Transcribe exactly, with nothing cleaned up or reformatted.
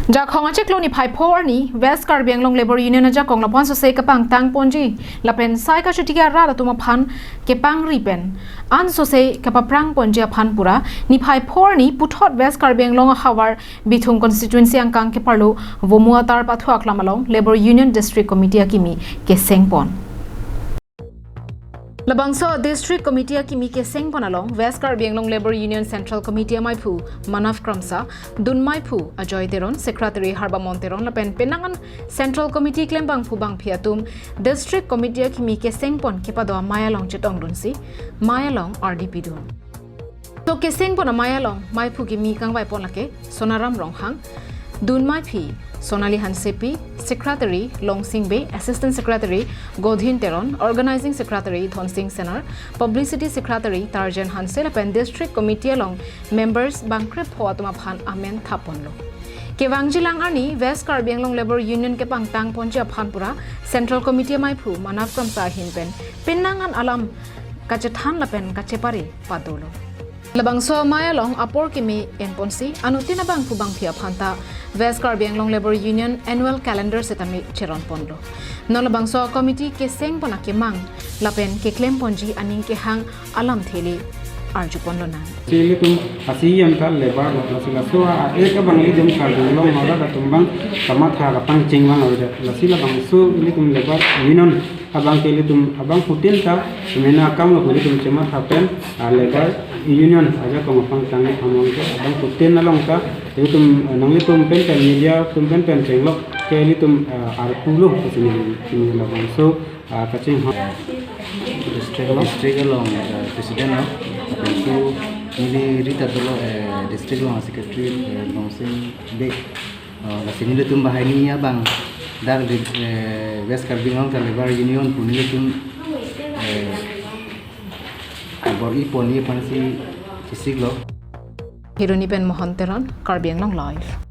Jakhong achiklo niphai pho arni West Karbi Anglong Labour Union ajakong lapu ansose kapangtang ponji lapen sai kachotiki arat atum aphan kepangri pen ansose kapaprang ponji aphan pura niphai pho arni puthot West Karbi Anglong ahavar Bithung constituency angkang keparlo Vomu atar pathu aklam along Labour Union District Committee akimi keseng pon. Labangso District Committee akimi keseng pon along West Karbi Anglong Labour Union Central Committee amaiphu Manav Kramsa, dunmaiphu Ajoy Teron, Secretary Harbamon Teron lapen penang an Central Committee klembangphu bangphi atum District Committee akimi keseng pon kepado amei along chetongdunsi mei along ardi pidun. To keseng pon amei along meiphu kimi kangvai pon lake Sonaram Ronghang, dunmeiphi Sonali Hansepi, Secretary Longsing Bey, Assistant Secretary Godhin Teron, Organizing Secretary Dhonsing Senar, Publicity Secretary Tarjan Hanse lapen District Committee along members bangkrepho atum aphan amen thap ponlo. Kevangjilang arni West Karbi Anglong Labour Union kepangtang ponji aphan pura Central Committee amaiphu Manav Kramsa ahin pen penang an alam kachethan lapen kachepare padolo. Labangso amei along apor keme enponsi anuttin abangphu bangphi aphanta West Karbi Anglong Labour Union Annual Calendar setame cheron ponlo. Non labangso committee keseng pon akemang lapen keklem ponji aning kehang alamthe le arju ponlonang. Si ilitum asi yam ta labour lo, lasi laso a-ek abang ilitum Karbi Anglong arat atum abang kamatha kapangcheng abang avedet. Lasi labangso ilitum Labour Union abang ke ilitum abangphutin ta mena akam lo pu ilitum chematha pen, ah, Labour Union ajakong apangtang among ke abangphutin along ta ilitum, ah, nanglitum pen pen media atum pen pen chenglok ke ilitum, ah, arpu lo pu sini sini labangso, ah, kachingho. District along, district along, eh, president along, lapen tu neli ri ta dolo, eh, district along secretary, eh, Longsing Bey. Oh, lasi nelitum banghini abang dak di, eh, West Karbi Anglong ta Labour Union pu nelitum, eh, bor-i ponji aphansi chesiklo. Hiruni pen Mohon Teron, Karbi Anglong Live.